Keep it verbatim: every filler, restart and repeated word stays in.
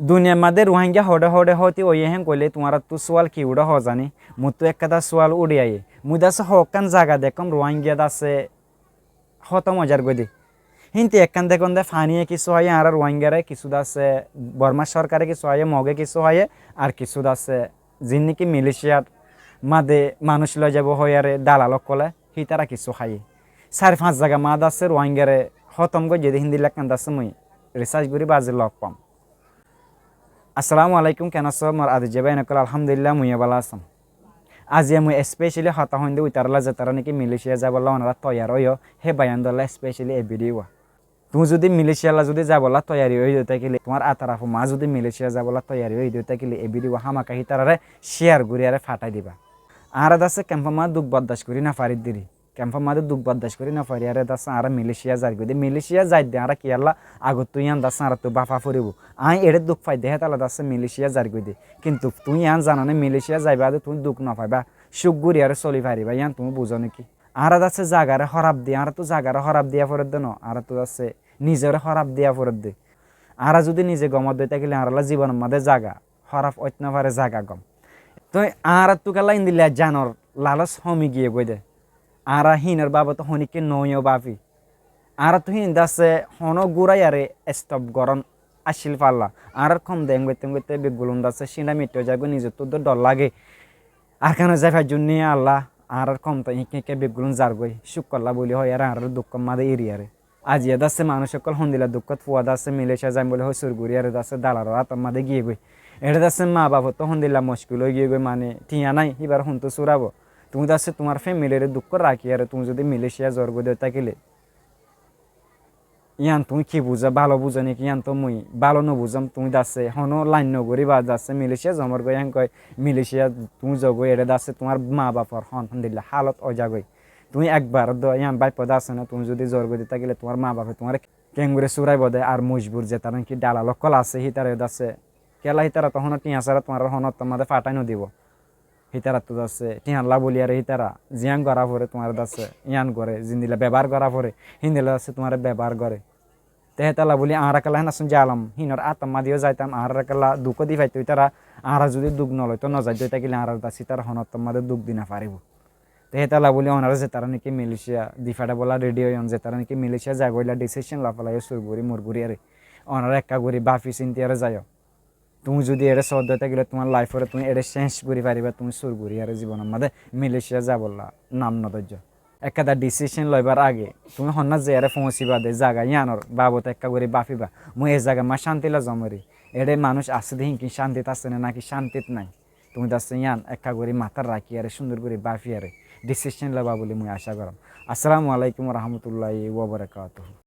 Duniyar máze Ruáingga hoçé hoçé hóti óiye héen hoilé tuáñrattú súal ki uçé hoó zani? Muttú ekkán dá súal uçí aiyé. Mui dase hoókkán zaga dekóm Ruáingga dase hótom ói zargói de. Híntu ekkán dekón de faníye kissú háiye, añára Ruáinggare kissú dase Bormá sórkare kissú háiye, Moge kissú háiye, ar kissú dase ziín néki Malaysiar máze manúic loi zaibou hoiyaré dalal ókkolé hítara kissú háiye. Sair fañs zaga máze dase Ruáinggare hótom goijjé de híndilla ekkán dase mui risác gorí bazi lok fam. Assalamu alaikum, ken asó mor adijja báin ókkol? Alhamdulillah, mui yó bála asóm. Aziya mui especially hotá hoóinde uitaralla zetará néki Malaysia zaibolla onará toiyar óiyo, hé báiyaindólla especially e video. Tuñí zudi Malaysialla zudi zaibolla toiyari óido tákile, tuáñr atarafo maá zudi Malaysia zaibolla toiyari óido tákile, e video hámaka hítararé share goríyaré fathái diba. Añára dase kemfo maá duk bordac gorí nofarídde ri. Kemfo maá duk bordac gorí nofaríyaré dase añára Malaysia zairgói de. Malaysia zaidde añára kiyólla agottú yían dase añárattú báfa foribó. Aññí eçé duk faidde hétalla dase Malaysia zairgói de. Kintu tuñí yían zanoné Malaysia zaiba de tuñí duk nofaibá, cúk goríyaré soli faribá, yían tuñí buzó néki? Añára dase zagaré hóraf di, añárattú zagaré hóraf diya foredde no, añárattú dase nizoré hóraf diya foredde. Añára zudi nize gom ódde tákile añáralla zibonor máze zaga hóraf óit nofaré, zaga gom. Toi añárattú kiyólla endilla zanor laloc homi giyé goi de. Añára hínor babote honíkka noóiyo báfi. Añárattú hín dase honó gúraiyaré stop gorón accíl falla. Añárár kom de engoitte engoitte beggúlun dase cíñça miṭṭha ói zagói, nizottú dór lage. Arkanot zai faijjúm né Allah, añárár kom to híkka híkka beggúlun zargói, cúkkolla bóli hoiyaré añárár dukkór máze eriyaré. Aziya dase manúic ókkol hondilla dukkót fua dase Malaysia zaiyum bóli hoi sur goríyaré dase dalalor átor máze giyégói. Eçé dase maa bafottú hondilla mockil ói giyégói, mane thiañ nái, híbaré hontú surabo. Tuñí dase tuáñr family re dukkót rakíyaré tuñí zudi Malaysia zorgói de tákile, yían tuñí ki buzó, bála buzó néki? Yían to mui bála nobuzóm. Tuñí dase honó lain nogoríba, dase Malaysia zomorgói, yían koi Malaysia tuñí zogói, eçé dase tuáñr maa bafor hon hondilla hálot ói zagói. Tuñí ekbar dó yían báipo dase né, tuñí zudi zorgói de tákile tuáñr maa bafe tuáñre kengori suraibo de. Ar mojbur zetará néki dalal ókkol asé hítara dase, kiyólla hítara to honó thiañ sára tuáñre honó ottór máze fathái nodibó. Hítarattú dase thiañlla bóli aré hítara ziyán gorá foré tuáñre dase yían goré, zendilla bebohár gorá foré híndilla dase tuáñre bebohár goré. Te hétalla bóli añára kiyólla hén asún zalom, hínor átor máze yó zaitam, añára kiyólla duk di faitto hítara, añára zudi duk noloitó nozaidde tákile añára dase hítara honó ottór máze duk di nofaribó. Te hétalla bóli onará zetará néki Malaysia di fethaibolla ready óiyon, zetará néki Malaysia zaibolla decision loi félaiyo sur gorí mur gorí aré, onará ekka gorí báfi sintiyaré zaiyo. Tuñí zudi eçé sodde tákile tuáñr life ore tuñí eçé change gorí faribá, tuñí sur goríyaré zibonor máze Malaysia zaibolla nam nodóijjo. Ekkán decision loibar age tuñí honnát zaiyaré foóñsiba de zaga yíanor babote ekka gorí báfiba. Mui e zaga maá cántilla zomori, eçé manúic asé de híngkin cántit asé né náki cántit nái? Tuñí dase yían ekka gorí matát rakíyaré cúndor gorí báfiyaré decision loiba bóli mui acá goróm. Assalamu alaikum wa rahmatullahi wa barakatuhu.